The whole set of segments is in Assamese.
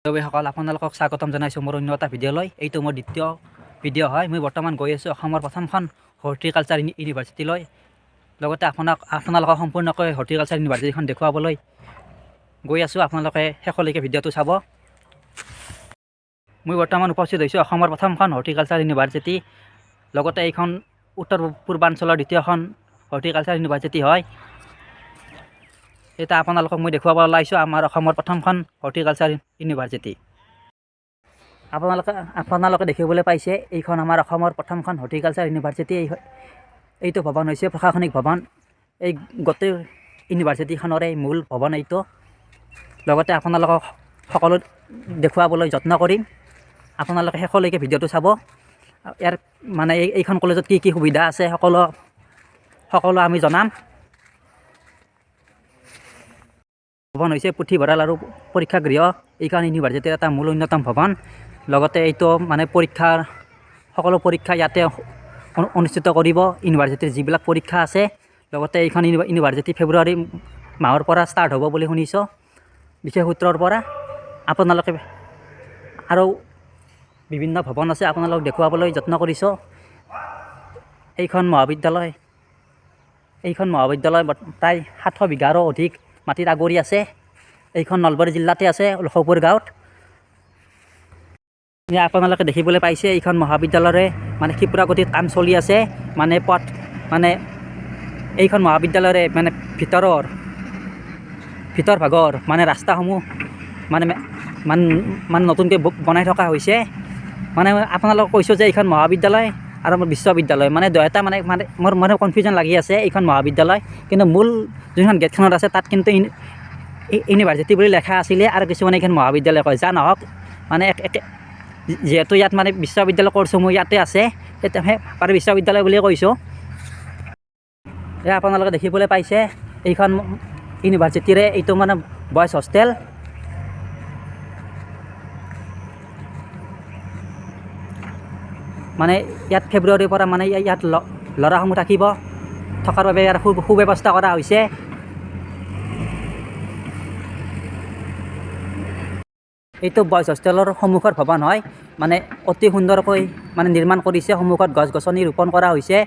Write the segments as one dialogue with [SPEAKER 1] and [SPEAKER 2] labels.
[SPEAKER 1] বান্ধৱীসকল, আপোনালোকক স্বাগতম জনাইছোঁ মোৰ অন্য এটা ভিডিঅ'লৈ। এইটো মোৰ দ্বিতীয় ভিডিঅ' হয়। মই বৰ্তমান গৈ আছোঁ অসমৰ প্ৰথমখন হৰ্টিকালচাৰ ইউনিভাৰ্চিটিলৈ। লগতে আপোনালোকক সম্পূৰ্ণকৈ হৰ্টিকালচাৰ ইউনিভাৰ্চিটিখন দেখুৱাবলৈ গৈ আছোঁ। আপোনালোকে শেষলৈকে ভিডিঅ'টো চাব। মই বৰ্তমান উপস্থিত হৈছোঁ অসমৰ প্ৰথমখন হৰ্টিকালচাৰ ইউনিভাৰ্চিটি। লগতে এইখন উত্তৰ পূৰ্বাঞ্চলৰ দ্বিতীয়খন হৰ্টিকালচাৰ ইউনিভাৰ্চিটি হয়। এতিয়া আপোনালোকক মই দেখুৱাব ওলাইছোঁ আমাৰ অসমৰ প্ৰথমখন হৰ্টিকালচাৰ ইউনিভাৰ্চিটি। আপোনালোকে দেখিবলৈ পাইছে, এইখন আমাৰ অসমৰ প্ৰথমখন হৰ্টিকালচাৰ ইউনিভাৰ্চিটি। এইটো ভৱন হৈছে প্ৰশাসনিক ভৱন। এই গোটেই ইউনিভাৰ্চিটিখনৰে মূল ভৱন এইটো। লগতে আপোনালোকক সকলো দেখুৱাবলৈ যত্ন কৰিম। আপোনালোকে শেষলৈকে ভিডিঅ'টো চাব। ইয়াৰ মানে এইখন কলেজত কি কি সুবিধা আছে, সকলো সকলো আমি জনাম। ভৱন হৈছে পুথিভঁৰাল আৰু পৰীক্ষাগৃহ। এইখন ইউনিভাৰ্চিটিৰ এটা মূল অন্যতম ভৱন। লগতে এইটো মানে পৰীক্ষাৰ সকলো পৰীক্ষা ইয়াতে অনুষ্ঠিত কৰিব, ইউনিভাৰ্চিটিৰ যিবিলাক পৰীক্ষা আছে। লগতে এইখন ইউনিভাৰ্চিটি ফেব্ৰুৱাৰী মাহৰ পৰা ষ্টাৰ্ট হ'ব বুলি শুনিছোঁ বিশেষ সূত্ৰৰ পৰা। আপোনালোকে আৰু বিভিন্ন ভৱন আছে, আপোনালোকক দেখুৱাবলৈ যত্ন কৰিছোঁ। এইখন মহাবিদ্যালয় প্ৰায় 700 বিঘাৰো অধিক মাটিত আগুৰি আছে। এইখন নলবাৰী জিলাতে আছে, লখৌপুৰ গাঁৱত। এয়া আপোনালোকে দেখিবলৈ পাইছে, এইখন মহাবিদ্যালয়ৰে মানে ক্ষিপ্ৰ গতিত কাম চলি আছে। মানে পথ মানে এইখন মহাবিদ্যালয়ৰে মানে ভিতৰ ভাগৰ মানে ৰাস্তাসমূহ মানে মানে মানে নতুনকৈ বনাই থকা হৈছে। মানে আপোনালোকক কৈছোঁ যে এইখন মহাবিদ্যালয় আৰু মোৰ বিশ্ববিদ্যালয় মানে দুয়োটা মানে মানে মোৰ মানে কনফিউজন লাগি আছে। এইখন মহাবিদ্যালয়, কিন্তু মূল যোনখন গেটখনত আছে, তাত কিন্তু ইউনিভাৰ্চিটি বুলি লেখা আছিলে আৰু কিছুমানে এইখন মহাবিদ্যালয় কয়। যা নহওক, মানে একে যিহেতু ইয়াত মানে বিশ্ববিদ্যালয় কৰ্চসমূহ ইয়াতে আছে, তেতিয়া বাৰু বিশ্ববিদ্যালয় বুলিয়ে কৈছোঁ। এয়া আপোনালোকে দেখিবলৈ পাইছে, এইখন ইউনিভাৰ্চিটিৰে এইটো মানে বইজ হোষ্টেল। মানে ইয়াত ফেব্ৰুৱাৰীৰ পৰা মানে ইয়াত ল'ৰাসমূহ থাকিব, থকাৰ বাবে ইয়াৰ সুব্যৱস্থা কৰা হৈছে। এইটো বইজ হোষ্টেলৰ সন্মুখৰ ভৱন হয়। মানে অতি সুন্দৰকৈ মানে নিৰ্মাণ কৰিছে। সন্মুখত গছ গছনি ৰোপণ কৰা হৈছে।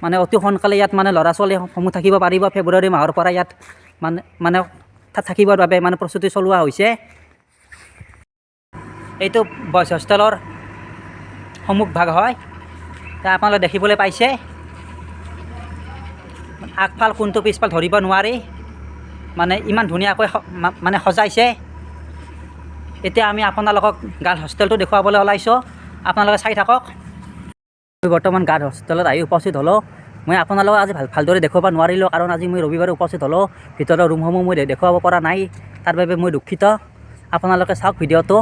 [SPEAKER 1] মানে অতি সোনকালে ইয়াত মানে ল'ৰা ছোৱালীসমূহ থাকিব পাৰিব। ফেব্ৰুৱাৰী মাহৰ পৰা ইয়াত মানে মানে থাকিবৰ বাবে মানে প্ৰস্তুতি চলোৱা হৈছে। এইটো বইজ হোষ্টেলৰ সন্মুখ ভাগ হয়। আপোনালোকে দেখিবলৈ পাইছে, আগফাল কোনটো পিছফাল ধৰিব নোৱাৰি, মানে ইমান ধুনীয়াকৈ মানে সজাইছে। এতিয়া আমি আপোনালোকক গাৰ্ল হোষ্টেলটো দেখুৱাবলৈ ওলাইছোঁ। আপোনালোকে চাই থাকক। মই বৰ্তমান গাৰ্ল হোষ্টেলত আহি উপস্থিত হ'লোঁ। মই আপোনালোকক আজি ভালদৰে দেখুৱাব নোৱাৰিলোঁ, কাৰণ আজি মই ৰবিবাৰে উপস্থিত হ'লোঁ। ভিতৰৰ ৰুমসমূহ মই দেখুৱাব পৰা নাই, তাৰ বাবে মই দুখিত। আপোনালোকে চাওক ভিডিঅ'টো।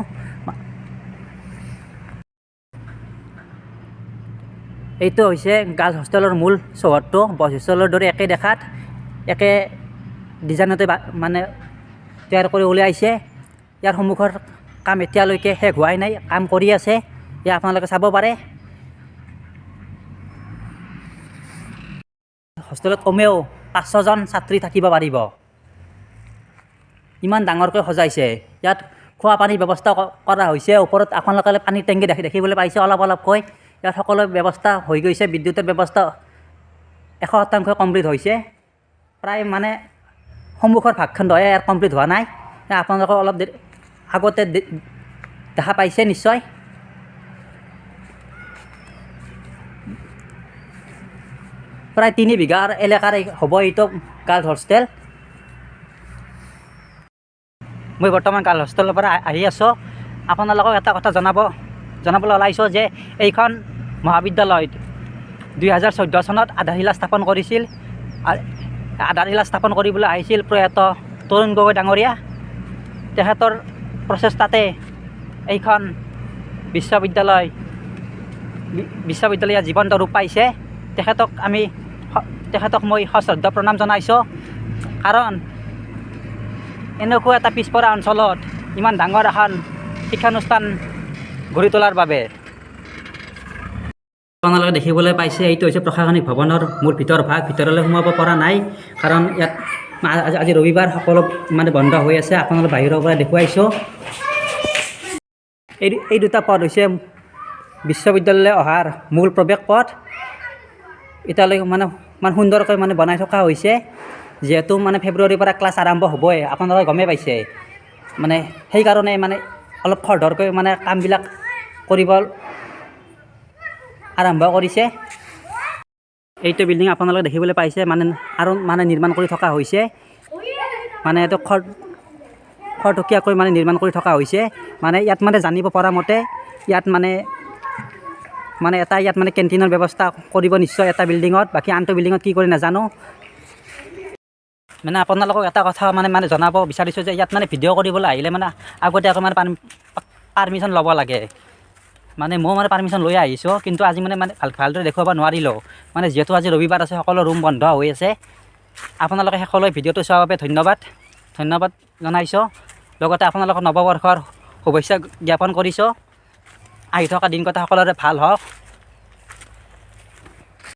[SPEAKER 1] এইটো হৈছে গাৰ্লছ হোষ্টেলৰ মূল চৌহদটো। বইজ হোষ্টেলৰ দৰে একে দেখাত, একে ডিজাইনতে মানে তৈয়াৰ কৰি উলিয়াইছে। ইয়াৰ সন্মুখৰ কাম এতিয়ালৈকে শেষ হোৱাই নাই, কাম কৰি আছে। এয়া আপোনালোকে চাব পাৰে। হোষ্টেলত কমেও 500জন ছাত্ৰী থাকিব পাৰিব, ইমান ডাঙৰকৈ সজাইছে। ইয়াত খোৱা পানীৰ ব্যৱস্থা কৰা হৈছে। ওপৰত আপোনালোকে পানীৰ টেংকি দেখিবলৈ পাইছে অলপ অলপকৈ। ইয়াত সকলো ব্যৱস্থা হৈ গৈছে। বিদ্যুতৰ ব্যৱস্থা 100% কমপ্লিট হৈছে প্ৰায়। মানে সন্মুখৰ ভাগখণ্ডহে ইয়াৰ কমপ্লিট হোৱা নাই। আপোনালোকে অলপ আগতে দেখা পাইছে নিশ্চয়। প্ৰায় 3 বিঘাৰ এলেকাৰ হ'ব এইটো গাৰ্লছ হোষ্টেল। মই বৰ্তমান গাৰ্লছ হোষ্টেলৰ পৰা আহি আছোঁ। আপোনালোকক এটা কথা জনাবলৈ ওলাইছোঁ যে এইখন মহাবিদ্যালয়ত 2014 চনত আধাৰশিলা স্থাপন কৰিছিল। আধাৰশিলা স্থাপন কৰিবলৈ আহিছিল প্ৰয়াত তৰুণ গগৈ ডাঙৰীয়া। তেখেতৰ প্ৰচেষ্টাতে এইখন বিশ্ববিদ্যালয় জীৱন্ত ৰূপ পাইছে। তেখেতক মই সশ্ৰদ্ধ প্ৰণাম জনাইছোঁ, কাৰণ এনেকুৱা এটা পিছপৰা অঞ্চলত ইমান ডাঙৰ এখন শিক্ষানুষ্ঠান গঢ়ি তোলাৰ বাবে। আপোনালোকে দেখিবলৈ পাইছে, এইটো হৈছে প্ৰশাসনিক ভৱনৰ মূল ভিতৰ ভাগ। ভিতৰলৈ সোমাব পৰা নাই, কাৰণ ইয়াত আজি ৰবিবাৰ, সকলো মানে বন্ধ হৈ আছে। আপোনালোক বাহিৰৰ পৰা দেখুৱাইছোঁ। এই দুটা পথ হৈছে বিশ্ববিদ্যালয়লৈ অহাৰ মূল প্ৰৱেশ পথ। এতিয়ালৈকে মানে মানে সুন্দৰকৈ মানে বনাই থকা হৈছে। যিহেতু মানে ফেব্ৰুৱাৰীৰ পৰা ক্লাছ আৰম্ভ হ'বই, আপোনালোকে গমেই পাইছে। মানে সেইকাৰণে মানে অলপ খৰধৰকৈ মানে কামবিলাক কৰিব আৰম্ভ কৰিছে। এইটো বিল্ডিং আপোনালোকে দেখিবলৈ পাইছে, মানে আৰু মানে নিৰ্মাণ কৰি থকা হৈছে। মানে এইটো খৰতকীয়াকৈ মানে নিৰ্মাণ কৰি থকা হৈছে। মানে ইয়াত মানে জানিব পৰা মতে ইয়াত মানে মানে এটা ইয়াত মানে কেণ্টিনৰ ব্যৱস্থা কৰিব নিশ্চয় এটা বিল্ডিঙত, বাকী আনটো বিল্ডিঙত কি কৰে নাজানো। মানে আপোনালোকক এটা কথা মানে মানে জনাব বিচাৰিছোঁ যে ইয়াত মানে ভিডিঅ' কৰিবলৈ আহিলে মানে আগতীয়াকৈ মানে পাৰ্মিশ্যন ল'ব লাগে। মানে ময়ো মানে পাৰ্মিশ্যন লৈ আহিছোঁ, কিন্তু আজি মানে মানে ভালদৰে দেখুৱাব নোৱাৰিলোঁ। মানে যিহেতু আজি ৰবিবাৰ আছে, সকলো ৰুম বন্ধ হৈ আছে। আপোনালোকে শেষলৈ ভিডিঅ'টো চোৱাৰ বাবে ধন্যবাদ ধন্যবাদ জনাইছোঁ। লগতে আপোনালোকক নৱবৰ্ষৰ শুভেচ্ছা জ্ঞাপন কৰিছোঁ। আহি থকা দিনকেইটা সকলোৰে ভাল হওক।